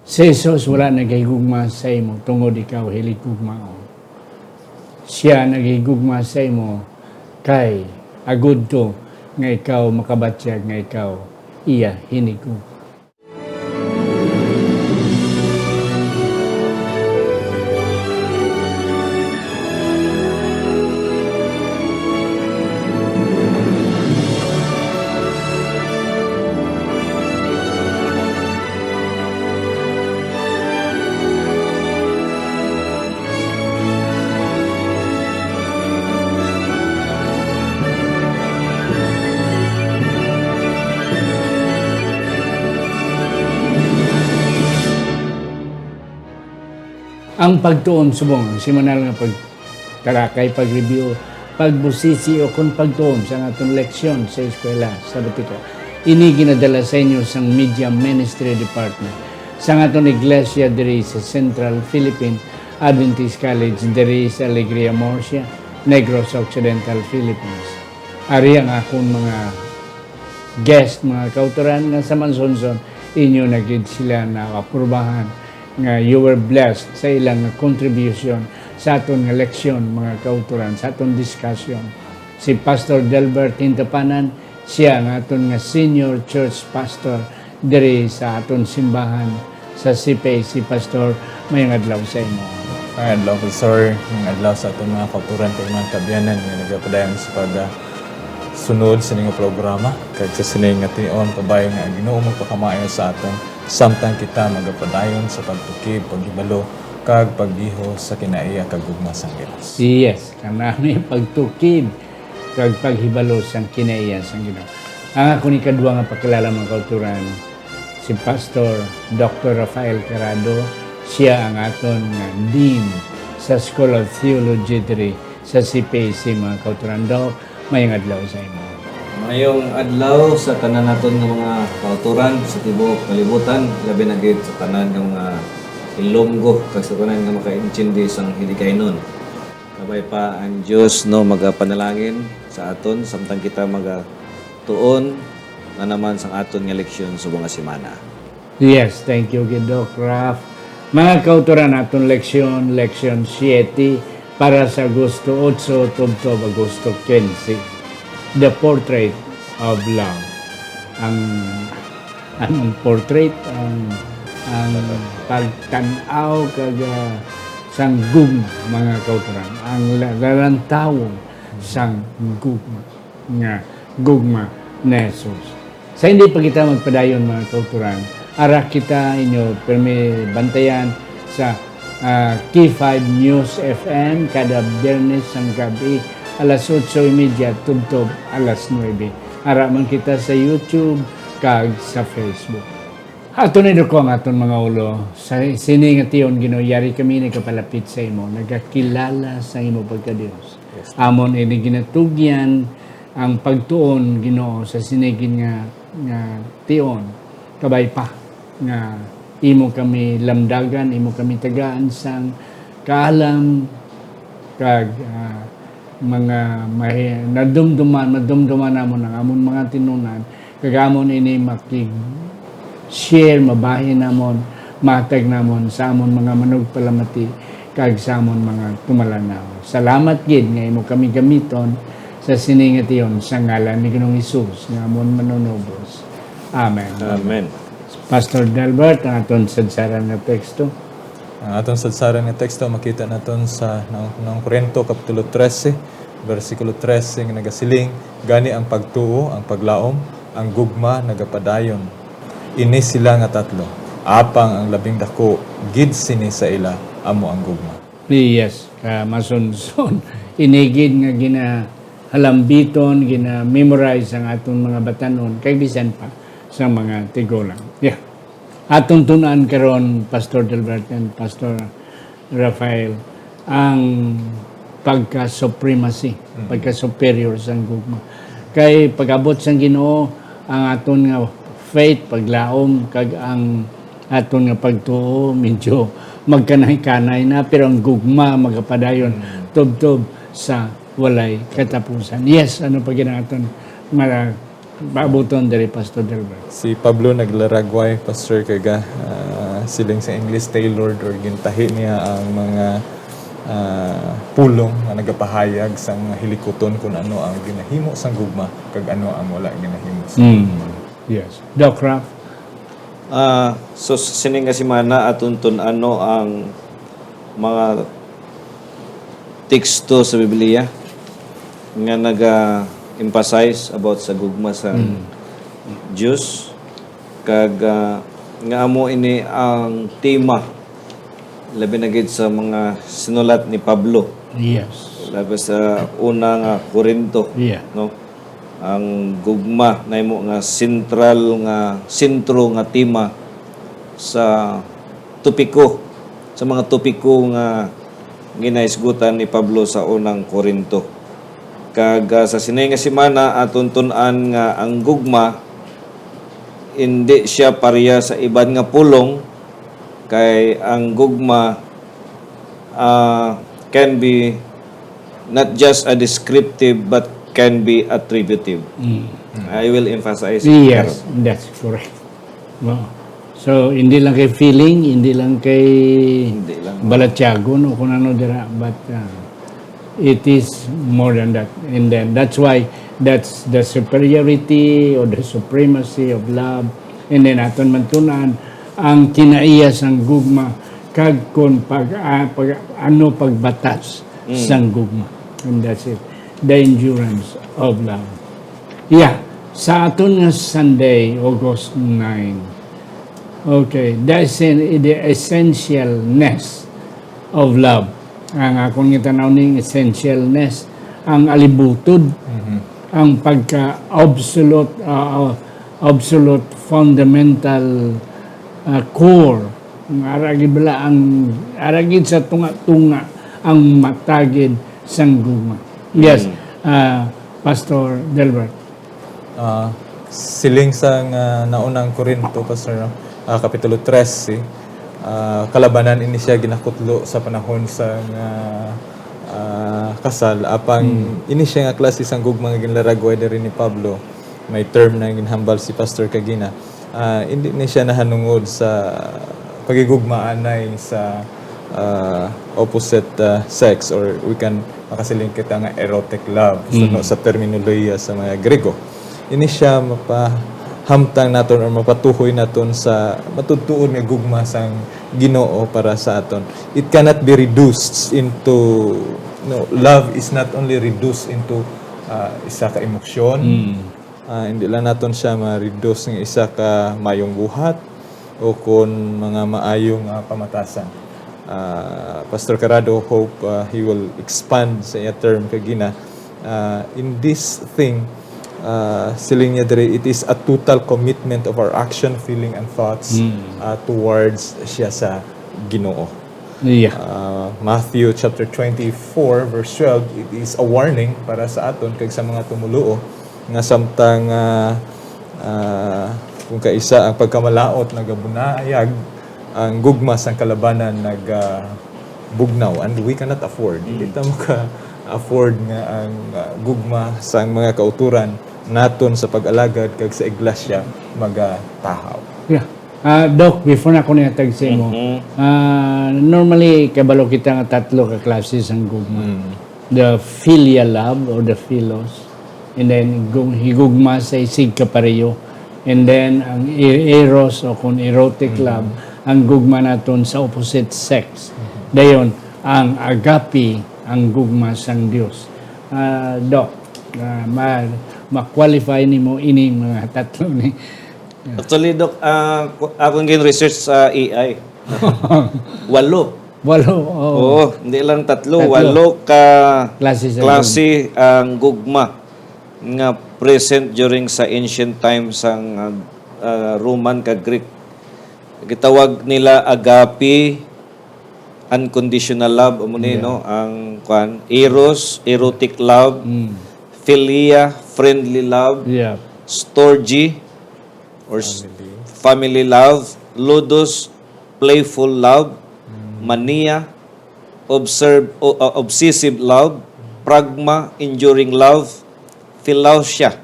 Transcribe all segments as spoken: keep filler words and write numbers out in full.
Si Jesus wala naghigugma sa imo tungod ikaw hiligugmaon. Sia naghigugma sa imo kay agud to nga ikaw makabatyag nga ikaw iya hinigugma. Ang pagtuon subong ang semanal nga pagtalakay, pag-review, pagbusisi, o kon pagtuon sa aton leksyon sa eskwela sa Batika. Ini ginadala sa inyo sang Media Ministry Department sang aton iglesia diri sa Central Philippine Adventist College diri sa Alegria, Murcia, Negros Occidental, Philippines. Ari ang akon mga guest, mga kautoran, nga sa mansunson inyo na gid sila naaprubahan, nga you were blessed sa ilang contribution sa aton nga leksyon, mga kautoran, sa aton discussion. Si Pastor Delbert Hintapanan, siya nga aton nga senior church pastor diri sa aton simbahan sa C P A C. Pastor, mayong adlaw sa imo. Mayong adlaw, Pastor. Mayong adlaw sa aton mga kautoran kag mga kaabyanan nga nagapadayon sa pag, ah, sunod sa ining programa, kag sa sini nga tion, kabay nga ang Ginoo magpakamaayo sa aton, samtang kita magapadayon sa pagtukib, paghibalo, kag pagbiho sa kinaiya kag gugma sang Dios. Yes, kanami pagtukib kag paghibalo sang kinaiya sang Ginoo. Ang akon ikadua nga pakilala, mga kautoran, si Pastor Doctor Rafael Carado, siya ang aton nga Dean sa School of Theology diri sa C P A C, mga kautoran. Doc, mayong adlaw sa imo. Mayong adlaw sa tanan naton nga mga kautoran sa tibuok kalibutan, labi na gid sa tanan nga mga Ilonggo kag sa tanan nga makaintindi sang Hiligaynon. Kabay pa ang Dios, no, magapanalangin sa aton samtang kita magatuon na naman sang aton nga leksyon subong nga semana. Yes, thank you gid, Doc Raf. Mga kautoran, aton leksyon, leksyon siete para sa Agosto otso tubtob Agosto quince, The Portrait of Love. Ang, ang portrait, ang, ang pagtan-aw kag, ah, sang gugma, mga kautoran, ang la-, lalantawon sang gugma, nga gugma ni Jesus. Sa hindi pa kita magpadayon, mga kautoran, ara kita inyo pirmi bantayan sa, ah, K five News F M kada Biyernes sang gab-i, alas otso y media tubtob alas nuebe. Ara man kita sa YouTube kag sa Facebook. Ato ni ko ang aton mga ulo. Sa sini nga tion, Ginoo, yari kami nagapalapit sa imo, nagakilala sa imo pagka-Dios. Yes. Amon ini ginatugyan ang pagtuon, Ginoo, sa sini gid nga, nga tion. Kabay pa nga imo kami lamdagan, imo kami tagaan sang kaalam kag, ah, mga mahi-, nadumduman, madumduman namon ang amon mga tinunan, kag amon ini makig-share, mabahin namon, matag namon sa amon mga manugpalamati kag sa amon mga tumalan-aw. Salamat gid nga imo kami gamiton sa sini nga tion, sa ngalan ni Ginoong Hesus nga amon Manunubos. Amen. Amen. Pastor Delbert, ang aton sadsaran nga teksto. Ang aton sadsaran nga teksto makita naton sa Naung-, Naung Corinto, Kapitulo trese, bersikulo trese, nga nagasiling, "Gani ang pagtuo, ang paglaom, ang gugma nagapadayon. Ini sila nga tatlo, apang ang labing daku gid sini sa ila amo ang gugma." Yes, ka masunson. Ini gid nga ginahalambiton, gina-memorize ang aton mga batan-on, kay bisan pa sa mga tigulang. Yeah. Atong tun-an karon, Pastor Delbert and Pastor Rafael, ang pagka-supremacy, Mm. pagka-superior sang gugma. Kay pag-abot sang Ginoo, ang aton nga faith, paglaom, kag ang aton nga pagtuo, medyo magkanay-kanay na, pero ang gugma magapadayon Mm. tubtob sa walay katapusan. Yes, ano pa gid ang aton mara-, paabuton diri, Pastor Delbert? Si Pablo naglaragway, Pastor, kag, ah, Siling sa English, tailored or gintahi niya ang mga, ah, pulong nga nagapahayag sang hilikuton kung ano ang ginahimo sang gugma kag ano ang wala ginahimo sa Mm. gugma. Yes. Doc Ralph? Ah, so, s-, sini nga semana aton tun-an, no, ang mga teksto sa Biblia nga naga-emphasize about sa gugma sa Mm. Dios, kag, ah, nga amo ini ang tema, labi na gid sa mga sinulat ni Pablo. Yes. Labi sa una nga Corinto, Yeah. no? Ang gugma nahimo nga sentral nga, sentro nga tema sa topiko, sa mga topiko nga ginahisgutan ni Pablo sa unang Corinto. Kag, ah, sa sini nga semana, aton tun-an nga ang gugma, indi sia pareha sa iban nga pulong, kay ang gugma, ah, can be not just a descriptive, but can be attributive. Mm. I will emphasize Yes, karon. That's correct. Wow. So, hindi lang kay feeling, hindi lang kay Hindi lang. balatyagon o kung ano dira, but, uh, it is more than that. And then, that's why, that's the superiority or the supremacy of love. And then, aton man tun-an, ang kinaiya sang gugma, kag kung pag, ah, pag, ano pagbatas Mm. sang gugma. And that's it. The endurance of love. Yeah. Sa aton nga Sunday, August nine. Okay. The essen-, the essentialness of love. Ang akon nga tanaw ning essentialness, ang alibutod, Mhm. ang pagka-absolute, ah, ah, absolute fundamental, ah, core. Ang ara gid bala ang, ara gid sa tunga-tunga ang matagid sang gugma. Yes, Mm. ah, Pastor Delbert. Ah, siling sang, ah, naunang Corinto, Pastor, no? Ah, Kapitulo trese, ah, kalabanan ini siya ginakutlo sa panahon sang, ah, ah, kasal. Apang Hmm. ini siya nga klase sang gugma nga ginlaragway diri ni Pablo, may term na ginhambal si Pastor kagina. Ah, hindi ni siya nahanungod sa pagigugma anay sa, ah, opposite, ah, sex, or we can makasiling kita nga erotic love, Mm. suno sa terminolohiya sa mga Grego. Ini siya mapahamtang naton or mapatuhoy naton sa matuod-tuod nga gugma sang Ginoo para sa aton. It cannot be reduced into, no, love is not only reduced into, ah, isa ka emosyon. Mm. Ah, hindi lang naton siya ma-reduce nga isa ka mayong buhat o kon mga maayo nga pamatasan. Ah, Pastor Carado, hope, ah, he will expand sa iya term kagina. Ah, in this thing, ah, siling niya diri, it is a total commitment of our action, feeling, and thoughts, Mm. ah, towards siya sa Ginoo. Yeah. Ah, Matthew chapter twenty-four, verse twelve, it is a warning para sa aton kag sa mga tumoluo nga samtang, ah, ah, kung kaisa ang pagkamalaut nagabunayag, ang gugma sang kalabanan nag, ah, bugnaw, and we cannot afford. Mm. Hindi ta maka-afford nga ang, ah, gugma sang mga kauturan naton sa pag-alagad kag sa iglesia magatahaw. Yeah. Ah, Doc, before na ako nihatag sa imo, Mhm. ah, normally, kabalo kita nga tatlo ka klase sang gugma. Mm. The philia love or the philos, and then gu-, higugma sa isigkapareho, and then ang e-, eros o kung erotic Mm. love, ang gugma naton sa opposite sex. Mm. Dayon, ang agape, ang gugma sang Dios. Ah, Doc, ah, ma-, ma-qualify nimo ini mga tatlo ni Actually, Doc, ah, ku-, akong gin-research sa A I. Walo. Walo, oo. Oo, hindi lang tatlo, Tatlo. walo ka Klase sa klase ang gugma nga present during sa ancient times sang, ah, ah, Roman kag Greek. Gitawag nila agape, unconditional love, amo ni, Yeah. no? Ang, kwan, eros, erotic love, Mm. philia, friendly love, Yeah. storge, or s-, Family. family love, ludus, playful love, Mm. mania, observe, o, uh, obsessive love, pragma, enduring love, philautia,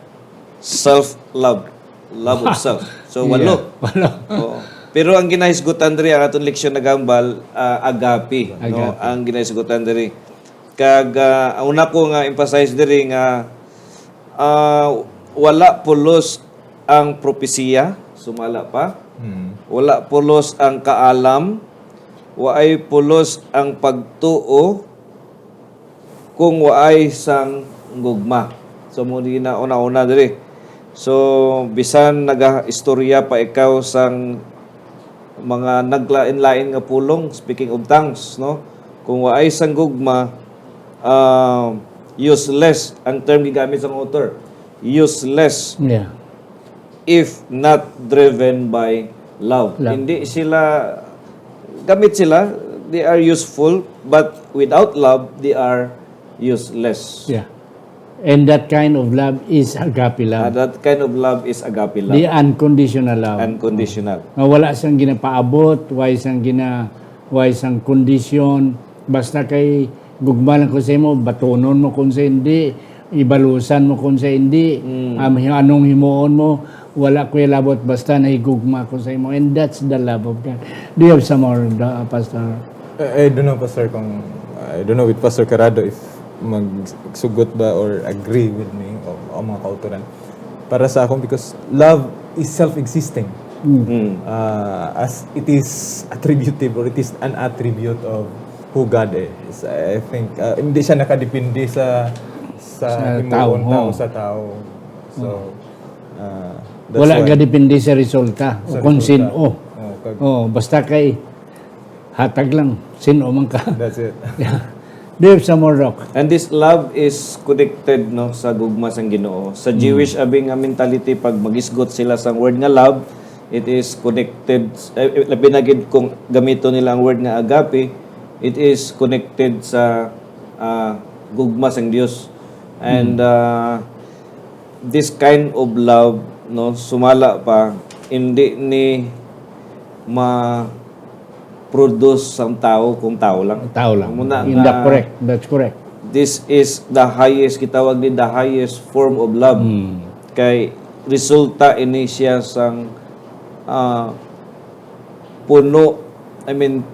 self-love, love of self. So, Yeah, walo. walo. Oo. Pero ang ginahisgutan diri, ang aton leksyon nagambal, ah, agape, no? Agape. Ang ginahisgutan diri. Kag, ah, ang una ko nga emphasize diri nga, ah, wala pulos ang propesiya, sumala pa. Hmm. Wala pulos ang kaalam, waay pulos ang pagtuo, kung waay sang gugma. So, mo di na una-una diri. So, bisan nagaistorya pa ikaw sang mga naglain-lain nga pulong, speaking of tongues, no? Kung waay sang gugma, ah, useless ang term gigamit sang author. Useless. Yeah. If not driven by love. Love. Hindi sila, gamit sila, they are useful, but without love, they are useless. Yeah. And that kind of love is agape love. Ah, that kind of love is agape love. The unconditional love. Unconditional. Nga wala sang ginapaabot, way sang gina-, way sang kondisyon. Basta kay gugma lang ko sa imo, batunon mo kung sa hindi, ibalusan mo kung sa hindi, Mm. um, hi-, anong himuon mo, wala ko ilabot, basta nahigugma ko sa imo. And that's the love of God. Do you have some more, uh, Pastor? I, I don't know, Pastor, kung, I don't know with Pastor Carado if magsugot ba or agree with me o, o mga kauturan. Para sa akon, because love is self-existing. Mm. Mm. Uh, as it is attributive or it is an attribute of who God is. I think, uh, hindi siya nakadepende sa, sa Sa himuon tao, tao, oh. sa tao. So, Oh. uh, that's Wala why gadepende sa resulta o Sa kung resulta. sin-o. Oh, kag- Oh, basta kay hatag lang, sin-o man ka. That's it. Yeah. Do you have some more, Doc? And this love is connected, no, sa gugma sang Ginoo. Sa Mm. Jewish abi nga mentality, pag magisgot sila sang word nga love, it is connected, eh, labi na gid kung gamiton nila ang word nga agape, it is connected sa, ah, gugma sang Dios. And, Mm. ah, this kind of love, no, sumala pa, hindi ni ma-produce sang tao kung tao lang. Tao lang. Amo na In nga, the correct. That's correct. This is the highest, gitawag ni the highest form of love. Mm. Kay resulta ini siya sang, ah, puno, I mean,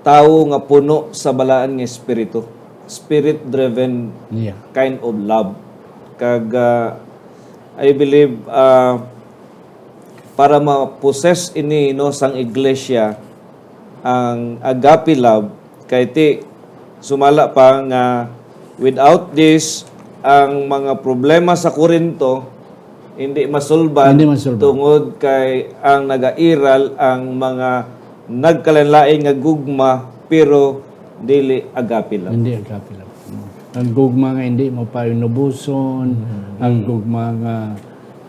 tawo nga puno sa balaan nga espiritu, spirit-driven Yeah. kind of love. Kag, ah, I believe, ah, para ma-possess ini, no, sang iglesia, ang agape love, kay ti, sumala pa nga without this, ang mga problema sa Corinto, hindi masulbad Hindi masulbad. tungod kay ang nagairal ang mga nagkalainlain nga gugma, pero dili agape love. Hindi agape love. Ang gugma nga hindi mo painubuson, Mm. ang gugma nga,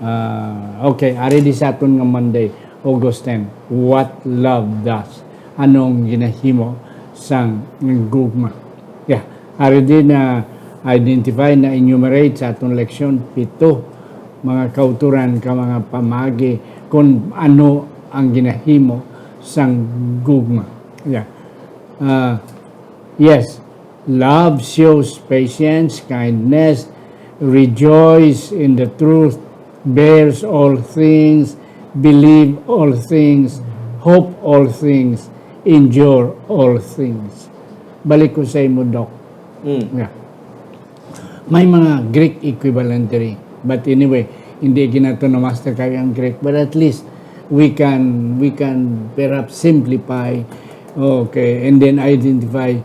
ah, okay, ari di sa aton nga Monday, August ten, what love does? Anong ginahimo sang gugma? Yeah. Ari di na identify, na enumerate sa atong leksyon, pito mga kauturan ka mga pamagi kung ano ang ginahimo sang gugma. Yeah. Ah, yes, love shows patience, kindness, rejoice in the truth, bears all things, believe all things, hope all things, endure all things. Balik ko sa imo, Doc. Mm. Yeah. May mga Greek equivalent diri. But anyway, hindi ginato na master kayo ang Greek. But at least, we can, we can perhaps simplify, okay, and then identify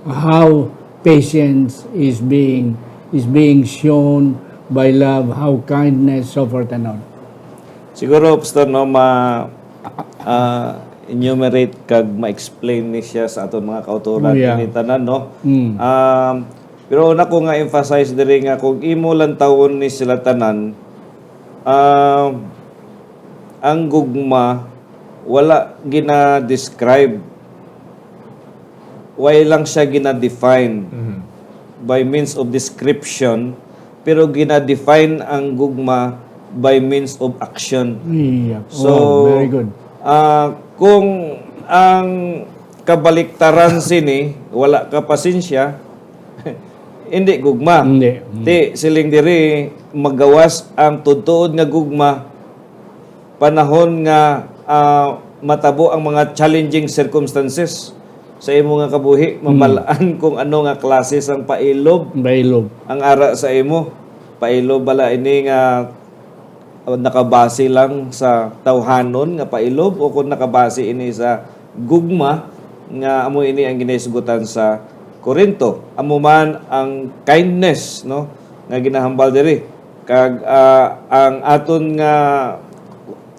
how patience is being, is being shown by love, how kindness, so forth and on. Siguro, Pastor, no, ma-, ah, enumerate kag ma-explain ni siya sa aton mga kauturan Yeah. ini tanan, no? Mm. Um, pero una ko nga emphasize diri nga kung imo lantawon ni sila tanan, ah, ang gugma wala gina-describe, wala lang siya gina-define Mhm. by means of description, pero gina-define ang gugma by means of action. Yeah. So, Oh, very good. ah, kung ang kabaliktaran sini, wala ka pasensya, hindi gugma. Hindi. Mm. Ti, siling diri, magawas ang tuod-tuod nga gugma, panahon nga, ah, matabo ang mga challenging circumstances sa imo nga kabuhi, Mm. mabal-an kung ano nga klase sang pailob Bailob. ang ara sa imo. Pailob bala ini nga nakabase lang sa tawhanon nga pailob, o kung nakabase ini sa gugma nga amo ini ang ginahisgutan sa Corinto? Amo man ang kindness, no, nga ginahambal diri. Kag, ah, ang aton nga,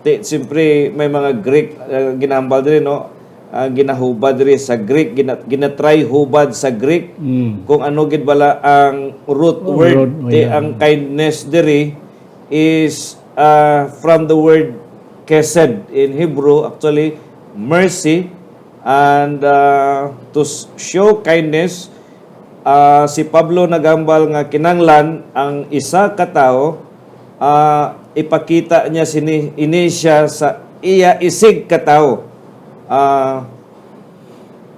ti-, siyempre, may mga Greek, ah, ginahambal diri, no? Ah, ginahubad diri sa Greek, gina-, ginatry hubad sa Greek Mm. kung ano gid bala ang root Oh, word. root, oh, Ti, yeah. ang kindness diri is, ah, from the word chesed in Hebrew, actually, mercy. And, ah, to s-, show kindness, ah, si Pablo nagambal nga kinanglan ang isa ka tawo, ah, ipakita niya sini, ini siya sa iya isig ka tawo. Ah,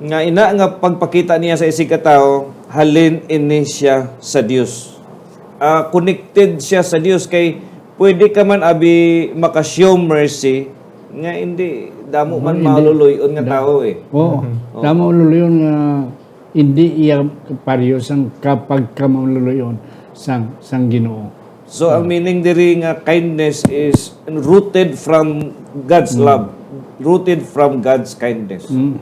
nga ina nga pagpakita niya sa isig ka tawo, halin ini siya sa Dios. Ah, connected siya sa Dios, kay pwede ka man abi maka-show mercy nga hindi damo man Hindi. maluluy-on nga Da- tawo, eh. Oo. Mhm. Oo. Damo maluluy-on nga hindi iya pareho sang kapag ka maluluy-on sang, sang Ginoo. So, ang Mm. meaning diri nga kindness is rooted from God's Mm. love, rooted from God's kindness, Mm.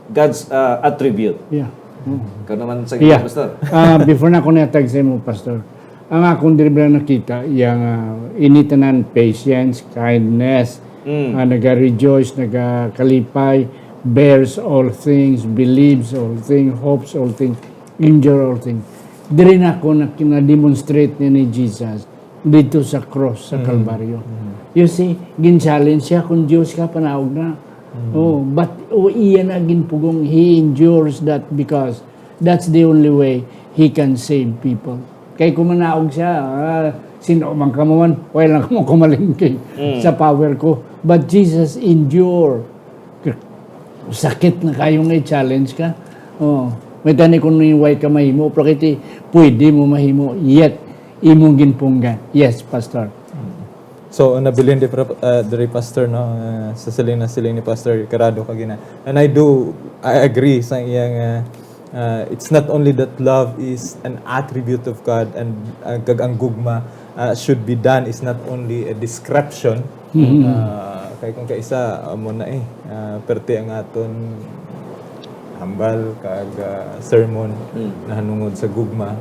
God's, uh, attribute. Yeah. Mm. Ikaw naman sa Yeah. Pastor. Ah, before na ako natag sa imo, Pastor, ang akong diri ba nakita, yang, ah, ini tanan, patience, kindness, Mm. ah, naga-rejoice, nagakalipay, bears all things, believes all things, hopes all things, endure all things. Diri na ako na, na-demonstrate ni, ni Jesus dito sa cross sa Mm. Kalbaryo. Mm. You see, gin-challenge siya kung Diyos ka, panaog na. Mm. Oh, but, oh, iya na ginpugong, he endures that because that's the only way he can save people. Kay kung manaog siya, ah, sino man ka mo man, wala lang mo kumalingking Mm. sa power ko. But Jesus endure. Sakit na kayo nga i-challenge ka. Oh, may tani kung way ka mahimo, pero kiti, pwede mo mahimo, yet, imong ginpunggan. Yes, Pastor. So, nabilin di, pra-, ah, diri, Pastor, no, ah, sa siling na siling ni Pastor Carado kagina. And I do, I agree sa iyang, ah, ah, it's not only that love is an attribute of God and, ah, kag ang gugma, ah, should be done is not only a description. Mhm. Ah, kay kung kaisa, amo na eh, ah, perti ang aton hambal kag, ah, sermon Mm. nahanungod sa gugma.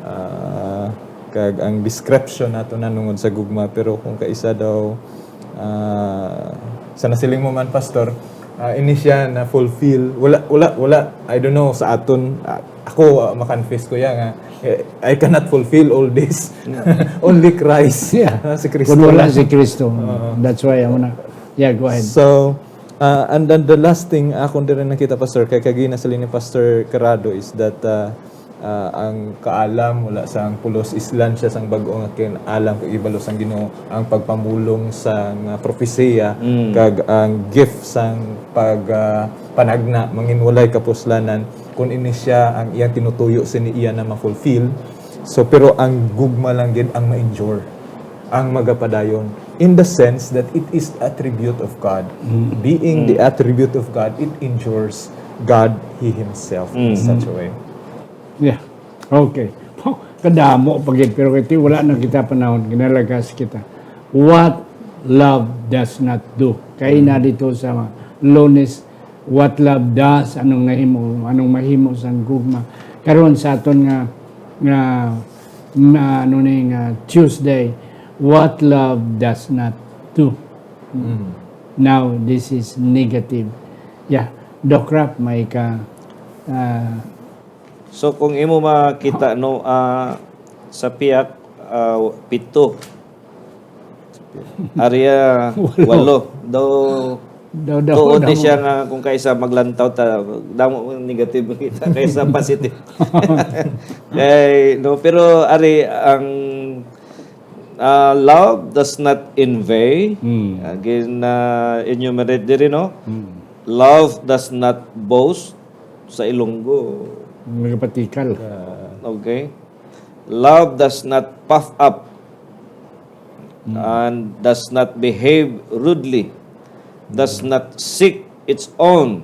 Ah, kag ang description nato nahanungod sa gugma, pero kung kaisa daw, ah, sa nasiling mo man, Pastor, ah, ini siya na fulfill. Wala, wala, wala. I don't know sa aton, ah, ako, ah, ma-confess ko ya nga, eh, I cannot fulfill all this. Mm. Only Christ. Yeah. Ah, si Kristo Kung wala lang. si Kristo. Oo. That's why, amo na. Yeah, go ahead. So, ah, and then the last thing, ah, akong diri nakita, Pastor, kay kagina sa ni Pastor Carado is that, ah, ah, ang kaalam, wala sang pulos, islan siya sang bag-o nga kaalam kag ibalo sang Ginoo, ang pagpamulong sang, ah, propesiya, Mm. kag ang gift sang pag, ah, panagna, manginwalay kapuslanan, kung ini siya ang iyang tinutuyo, sini iya na ma-fulfill. So, pero ang gugma lang gid ang ma-endure, ang magapadayon, in the sense that it is attribute of God. Mm. Being the Mm. attribute of God, it endures God, He Himself, in Mm. such a way. Yeah. Okay. Kadamo pa gid, pero kay wala na kita panahon, ginalagas kita. What love does not do. Kay na Mm. dito sa Lunes, what love does, anong nahimo, anong mahimo sang gugma. Karon sa aton nga, nga, nga, ano ni, nga Tuesday, what love does not do. Mm. Now, this is negative. Yeah. Doc Rap, may ka, ah, So, kung imo makita, no, ah, sa pihak, ah, pito. Area Walo. walo. Daw, Daw, daw, tuod ni daw. siya nga kung kaisa maglantaw ta, damo ang negative makita kaysa positive. Kay, no, pero ari ang, ah, love does not envy. Hmm. Again, ah, enumerate diri, no? Hmm. Love does not boast. Sa Ilonggo. Nagapatikal. Ah, okay. Love does not puff up Mm. and does not behave rudely. does not seek its own,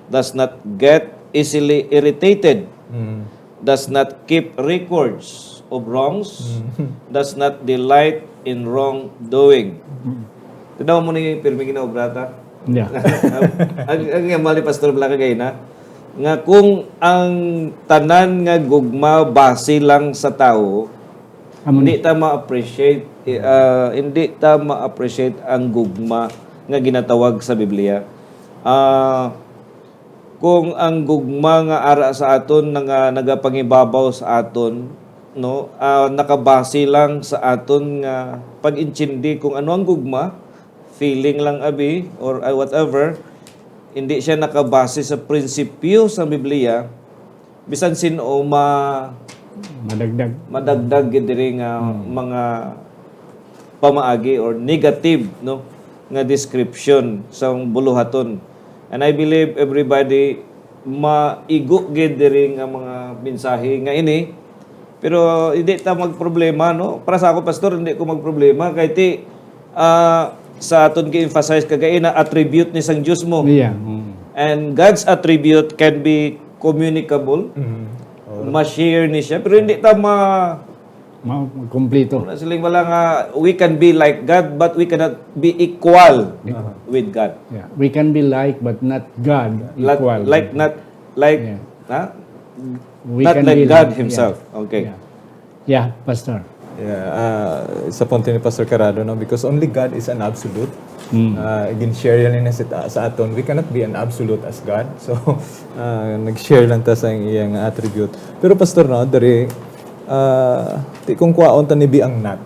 does not get easily irritated, Mm. does not keep records of wrongs, Mm. does not delight in wrongdoing. Mm. Tanaw mo ni pirmi ginaobra ta. Yeah. Ang, ang, ang mali, Pastor, bala ka gay na, nga kung ang tanan nga gugma base lang sa tawo, Amo hindi ni. ta ma-appreciate, eh, ah, hindi ta ma-appreciate ang gugma nga ginatawag sa Biblia. Ah, kung ang gugma nga ara sa aton nga nagapangibabaw sa aton, no, ah, nakabase lang sa aton nga pag-intindi kung ano ang gugma, feeling lang abi, or, ah, whatever, hindi siya nakabase sa prinsipyo sa Biblia, bisan sin-o ma-, Madagdag. madagdag gid diri nga Hmm. mga pamaagi or negative, no, nga description sang buluhaton. And I believe everybody maigo gid diri nga mga mensahe nga ini, pero hindi ta magproblema, no? Para sa ako, Pastor, hindi ko magproblema kay ti, ah, sa aton gi-emphasize kagay na attribute ni sang Dios mo. Yeah. Mm. And God's attribute can be communicable. Mm. Oh. Ma-share ni siya, pero hindi ta ma- Ma-, kompleto. Wala siling wala nga, we can be like God, but we cannot be equal Equal. with God. Yeah. We can be like, but not God Like, equal. like, not like, Yeah. ha? We Not can like be God like, yeah. himself. Okay. Yeah. Yeah, Pastor. Yeah, ah, sa punto ni Pastor Carado, no, because only God is an absolute. Mm. Ah, gin-share yan na sa, sa aton. We cannot be an absolute as God. So, ah, nag-share lang ta sa iyang attribute. Pero, Pastor, no, diri, ah, ti kung kwaon ta ni bi ang not.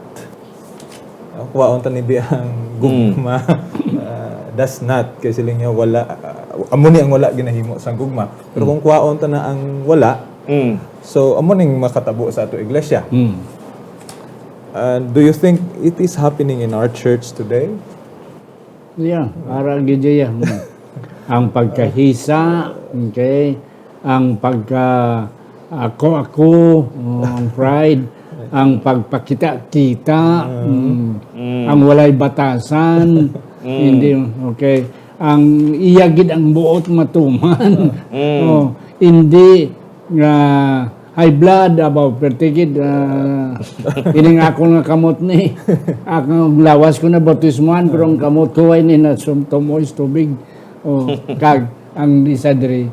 Ah, kwaon ta ni bi ang Mm. gugma. Ah, does not. Kay siling niya, wala. Ah, amo ni ang wala ginahimo sang gugma. Pero Mm. kung kwaon ta na ang wala, Mm. so, amo ning makatabo sa ato iglesia. Mm. Ah, do you think it is happening in our church today? Yeah, ara gid ya. Mm. Ang pagkahisa, okay? Ang pagka, ako, ako, oh, ang pride, ang pagpakita-kita, Mm. mm, Mm. ang walay batasan, Mm. hindi, okay? Ang iya gid ang buot matuman. Mm. Oh, hindi nga high blood, abaw, perti gid, ah, ining ako nga kamot ni, ako, lawas ko na bautismuhan, pero ang kamot ko ay ni na sum-, tumoy sa tubig. Oh, kag ang isa diri,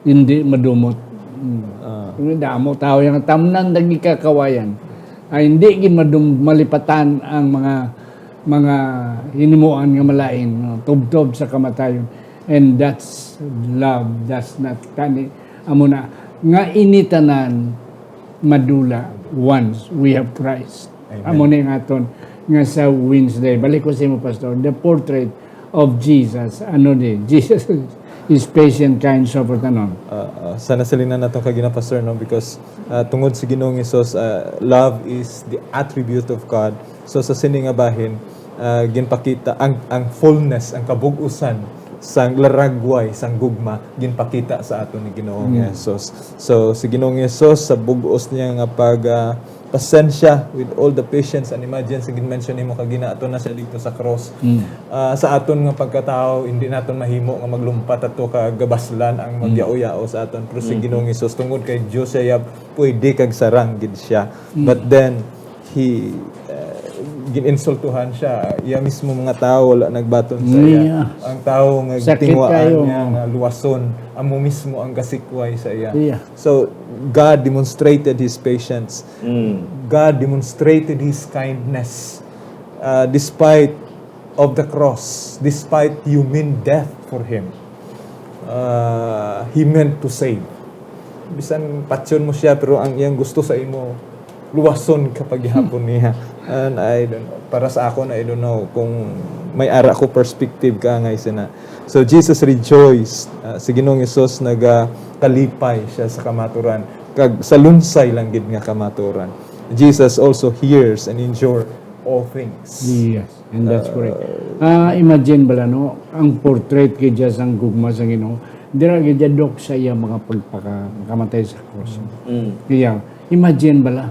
hindi madumot. Mm. Ah. Ang damo tawo yang tamnan lagi kakawayan. Ay, hindi gid madum-, malipatan ang mga, mga hinimuan nga malain, no? Tubtob sa kamatayon. And that's love, that's not tani. Amo na, nga ini tanan madula once we have Christ. Amen. Amo ni ang aton nga sa Wednesday. Balik ko sa imo, Pastor. The portrait of Jesus. Ano ni? Jesus is patient, kind, suffereth and all. Ah, ah, sa nasilingan nato kagina, Pastor, no? Because, ah, tungod si Ginoong Hesus, ah, love is the attribute of God. So, sa sini nga bahin, ah, ginpakita ang, ang fullness, ang kabug-usan sang laragway, sang gugma, ginpakita sa aton ni Ginoong Mm. Hesus. So, si Ginoong Hesus, sa bug-os niya nga pag, ah, pasensya, with all the patience and imagine, sa gin-mention nimo kagina, ato na siya dito sa cross. Mm. Ah, sa aton nga pagkatao, hindi naton mahimo nga maglumpat ato ka gabaslan ang Mm. magyao-yao sa aton. Pero si Mm. Ginoong Hesus, tungod kay Dios siya, pwede kag sarang gid siya. Mm. But then, he, uh, gin-insultuhan siya. Iya mismo mga tao wala nagbaton sa iya. Yeah. Ang tao nga Sakit gitinguhaan kayo. niya nga luwason, amo mismo ang gasikway sa iya. Yeah. So, God demonstrated His patience. Mm. God demonstrated His kindness, uh, despite of the cross, despite human death for Him. Uh, He meant to save. Bisan patyon mo siya, pero ang iyang gusto sa imo, luwason ka pa gihapon niya. And I don't know, para sa ako na, I don't know kung may ara ko perspective ka ngay sina. So, Jesus rejoiced. Ah, si Ginoong Hesus nagakalipay siya sa kamaturan. Kag sa lunsay lang gid nga kamaturan. Jesus also hears and endure all things. Yes, and that's correct. Ah, imagine bala, no, ang portrait kay Diya sang gugma sang Ginoo. Dira gid siya dok sa iya mga pagpaka-, kamatay sa cross. Mm. Kaya, imagine bala,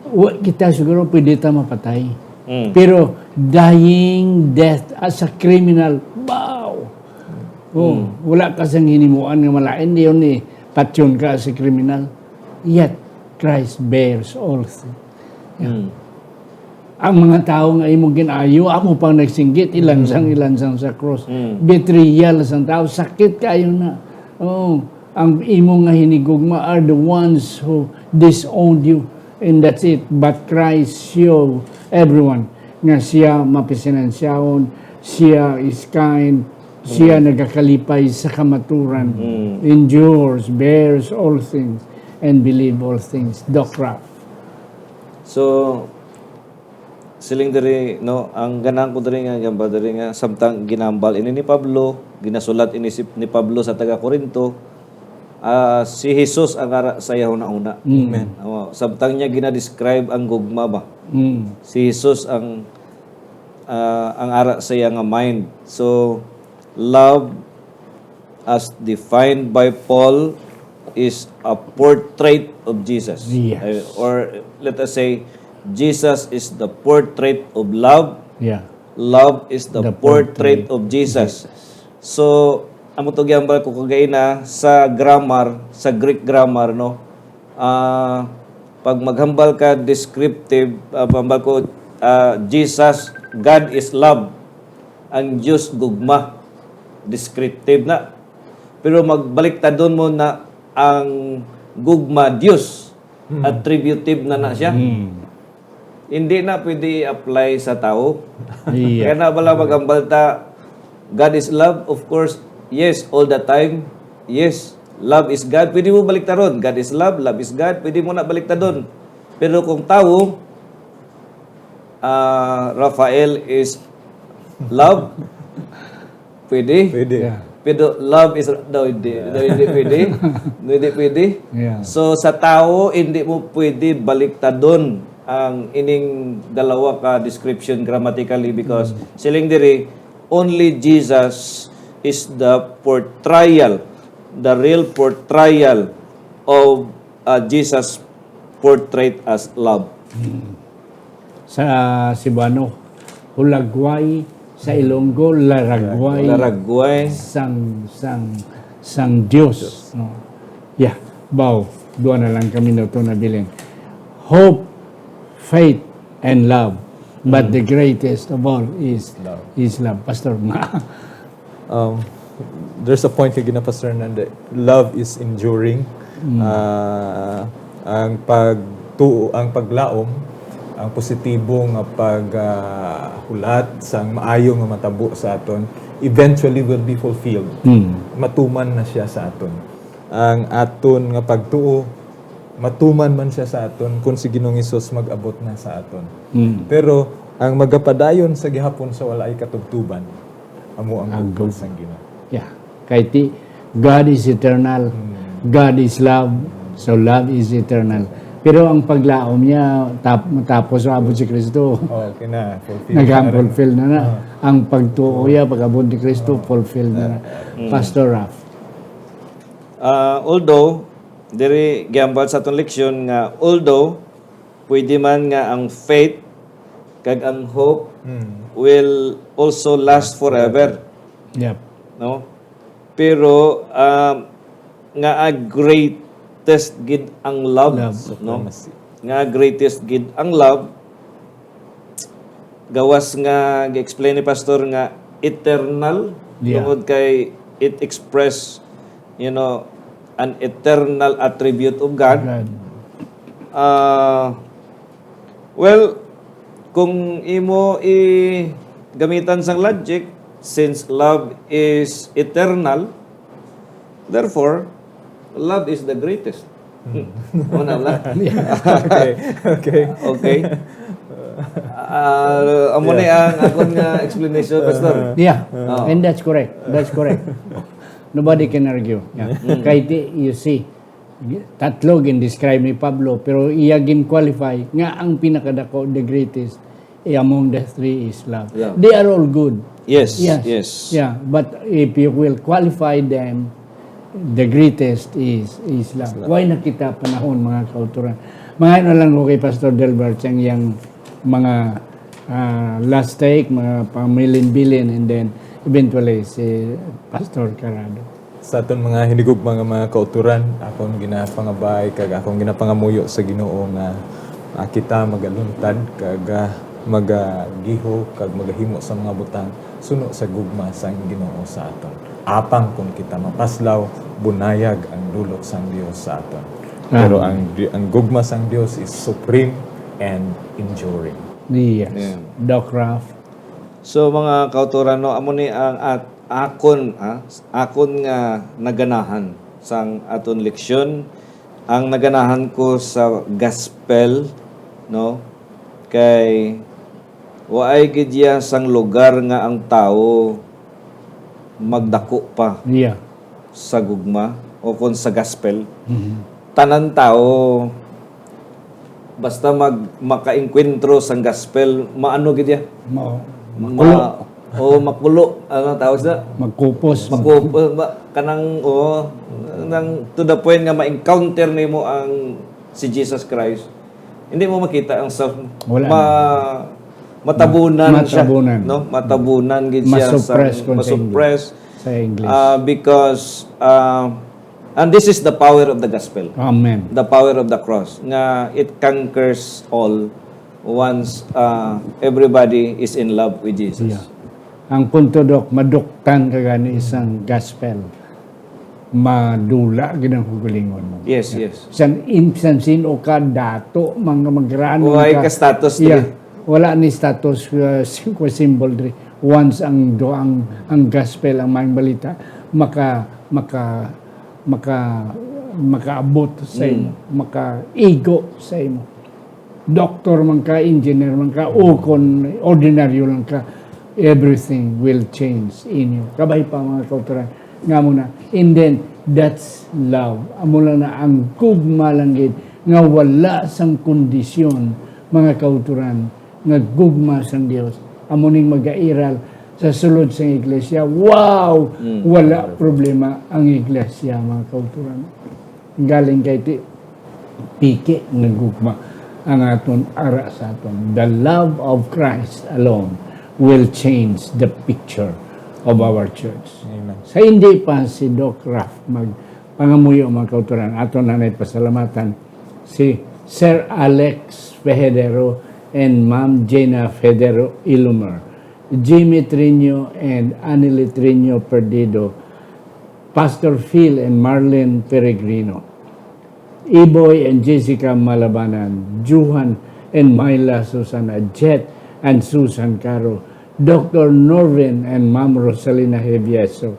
wa kita siguro pwede ta mapatay. Mm. Pero dying death as a criminal, Oh, Mm. wala ka sang hinimuan nga malain, diyon ni patyon ka sa kriminal. Yet, Christ bears all things. Yeah. Mm. Ang mga tawo nga imong ginayo, amo pang nagsinggit, ilansang, Mm. ilansang sa krus. Mm. Betrayal sang tawo, sakit kayo na. Oh, ang imo nga hinigugma are the ones who disowned you. And that's it. But Christ show everyone nga siya mapasinansyahon, siya is kind, siya Mm. nagakalipay sa kamaturan, Mm. endures, bears all things, and believe all things. Doc Ralph. So, siling diri, no, ang ganahan ko diri nga, gamba diri nga, samtang ginambal ini ni Pablo, ginasulat ini si, ni Pablo sa taga Corinto, ah, si Jesus ang ara sa iya hunahuna. Mm. Amen. Oh, samtang niya ginadescribe ang gugma ba? Mm. Si Jesus ang, ah, ang ara sa iya nga mind. So, love as defined by Paul is a portrait of Jesus. Yes. Uh, or let us say, Jesus is the portrait of love. Yeah. Love is the The portrait portrait of Jesus. Jesus. So, amo to gihambal ko kagaina sa grammar, sa Greek grammar, no? Ah, pag maghambal ka descriptive, ah, hambal ko, ah, Jesus, God is love. Ang Diyos gugma, descriptive na. Pero magbaliktadon mo na ang gugma, Diyos, Hmm. attributive na na siya. Hmm. Hindi na pwede i-apply sa tao. Iya. Kaya na bala maghambal ta, God is love, of course, yes, all the time, yes, love is God. Pwede mo baliktaron, God is love, love is God. Pwede mo na baliktadon. Pero kung tao, ah, Rafael is love, pwede. Pwede. Yeah. Pero love is, daw hindi, daw hindi pwede. Hindi pwede. Yeah. So, sa tao, hindi mo pwede baliktadon ang ining dalawa ka description grammatically because Mm. siling diri, only Jesus is the portrayal, the real portrayal of, uh, Jesus' portrait as love. Mm. Sa Cebuano, hulagway, sa Ilonggo, laragway. Laragway. Sang, sang, sang Dios, Dios. No? Yeah, baw, dua na lang ka minuto na bilin. Hope, faith, and love. But Mm. the greatest of all is Love. is love. Pastor, ma. Um, there's a point kay gina Pastor Hernando. Love is enduring. Mm. Ah, ang pagtuo, ang paglaom, ang positibo nga pag, ah, hulat sang maayo nga matabo sa aton, eventually will be fulfilled. Mm. Matuman na siya sa aton. Ang aton nga pagtuo, matuman man siya sa aton kung si Ginoong Hesus mag-abot na sa aton. Mm. Pero ang magapadayon sa gihapon sa walaay katubtuban, amo ang Ang gugma gug- sang Ginoo. Yeah. Kay ti, God is eternal. Mm. God is love. So love is eternal. Pero ang paglaom niya, tap-, matapos maabot si Kristo, Okay na, fulfill na rin. nag-fulfill na na. Ah. Ang pagtuo niya, pag-abot ni Kristo, Ah. fulfill na na. Mm. Pastor Ralph. Ah, although, diri gihambal sa atong leksyon nga although pwede man nga ang faith kag ang hope Mm. will also last forever, Yep. no? Pero, ah, nga ang greatest gid ang love, Love. no? Supremacy. Nga greatest gid ang love, gawas nga gi-explain ni Pastor nga eternal, Yeah. tungod kay it express, you know, an eternal attribute of God. God. Ah, well, kung imo i gamitan sang logic, since love is eternal, therefore, love is the greatest. Hmm. Mao na lang. Yeah. Okay. Okay. Okay. Ah, amo ni Yeah. ang akon nga explanation, Pastor. Yeah, Oh. and that's correct. That's correct. Nobody can argue. Yeah. Mm. Kay ti, you see, tatlo gin-describe ni Pablo, pero iya gin-qualify nga ang pinakadako, the greatest, eh, among the three is love. Love. They are all good. Yes, Yes. yes. Yeah, but if you will qualify them, the greatest is, is love. Is love. Why na kita panahon, mga kauturan? Mga ano lang ko kay Pastor Delbert, siyang yang mga, ah, last take, mga pamilin-bilin, and then eventually si Pastor Carado. Sa aton mga hinigugma nga mga kauturan, akong ginapangabay kag akong ginapangamuyo sa Ginoo nga, ah, kita magaluntad kag, ah, magagiho kag magahimo sa mga butang suno sa gugma sang Ginoo sa aton. Apang kon kita mapaslaw, bunayag ang dulot sang Dios sa aton. Pero Amen. ang, ang gugma sang Dios is supreme and enduring. Yes. Amen. Doc Ralph. So, mga kauturan, no, amo ni ang at-, akon, ha, akon nga naganahan sang aton leksyon, ang naganahan ko sa gospel, no, kay waay gid iya sang lugar nga ang tawo magdako pa Yeah. sa gugma o kon sa gospel. Mhm. Tanan tawo, basta mag-, makaengkwentro sang gospel, maano gid iya? Ma-, Ma-, makulo. o makulo, ano tawag sa? Magkupos. Makupo, ba, kanang, o, nang to the point nga ma-encounter nimo ang si Jesus Christ. Hindi mo makita ang self. Wala Ma-, na. matabunan Ma-, siya, matabunan. no? Matabunan gid siya sa Masuppress kung sa English. masuppress. Sa English. Ah, because, ah, and this is the power of the gospel. Amen. The power of the cross. Nga it conquers all once, ah, everybody is in love with Jesus. Yeah. Ang punto, Doc, maduktan ka gani isang gospel. Madula gid ang kaugalingon mo. Yes, Yeah. yes. San, in, san sino ka, dato, mga magrano Why ka. ka status Yeah. diri? Wala ni status, uh, sim-, symbol diri. Once ang do-, ang, ang gospel, ang maayong balita, maka-, maka-, maka-, makaabot sa Mm. imo, makaigo sa imo. Doktor man ka, engineer man ka, o kon ordinaryo lang ka, everything will change in you. Kabay pa, mga kauturan, nga mo na. And then, that's love. Amo lang na ang gugma lang gid nga wala sang kondisyon, mga kauturan, nga gugma sang Dios. Amo ning magairal sa sulod sang iglesia. Wow! Mm. Wala problema ang iglesia, mga kauturan. Galing kay ti-, piki nga gugma ang aton ara sa aton. The love of Christ alone will change the picture of our church. Amen. Sa hindi pa si Doc Ralph magpangamuyo, mga kauturan, aton na nay pasalamatan si Sir Alex Fejero and Ma'am Gina Fejero Ilumer, Jimmy Trino and Annie Trino Perdido, Pastor Phil and Marlene Peregrino, Iboy and Jessica Malabanan, Johan and Myla Susana, Jet and Susan Caro, Doctor Norvin and Ma'am Rosalina Hevieso,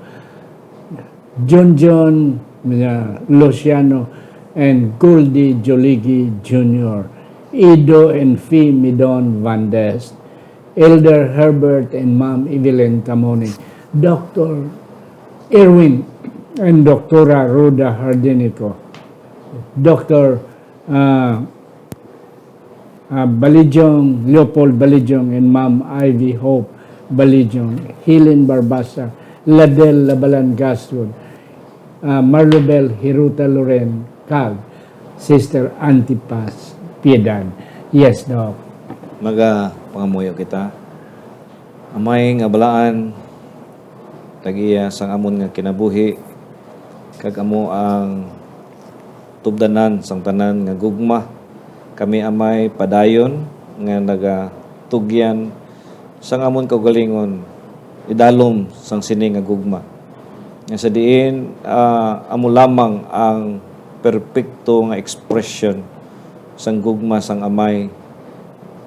John John, uh, Luciano and Goldie Joligi Junior, Ido and Fi Midon Van Dest, Elder Herbert and Ma'am Evelyn Tamoni, Doctor Erwin and Doctora Rhoda Hardinico, Doctor, ah, ah, Balijong, Leopold Balijong and Ma'am Ivy Hope Balijong, Helen Barbasa, Ladel Labalan Gaston, ah, Marlobel Hiruta Loren, kag Sister Antipas Piedad. Yes, Doc. Magapangamuyo kita. Amay nga balaan, tag-iya sang amon nga kinabuhi, kag amo ang tubdanan sang tanan nga gugma. Kami, Amay, padayon nga nagatugyan sang amon kaugalingon, idalom sang sini nga gugma. Nga sa diin, ah, amo lamang ang perpekto nga ekspresyon sang gugma sang Amay,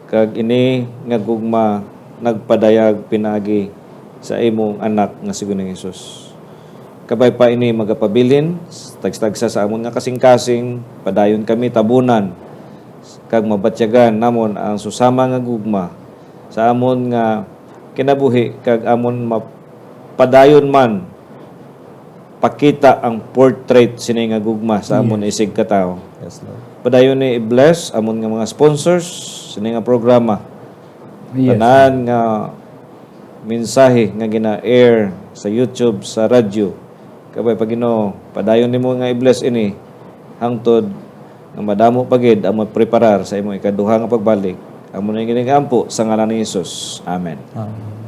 kag ini nga gugma nagpadayag pinaagi sa imong Anak nga si Ginoong Jesus. Kabay pa ini magapabilin, tagsa-tagsa sa amon nga kasing-kasing, padayon kami tabunan, kag mabatyagan namon ang susama nga gugma sa amon nga kinabuhi, kag amon mapadayon man pakita ang portrait sini nga gugma sa amon Yes. isig katawo. Yes, Lord. Padayon ni i-bless amon nga mga sponsors sini nga programa. Yes. Tanan nga mensahe nga gina-air sa YouTube, sa radyo. Kabay pa, Ginoo, padayon nimo nga i-bless ini hangtod nga madamo pa gid ang magpreparar sa imo ikaduha nga pagbalik. Amo na ini nga ampo sa ngalan ni Jesus. Amen. Amen.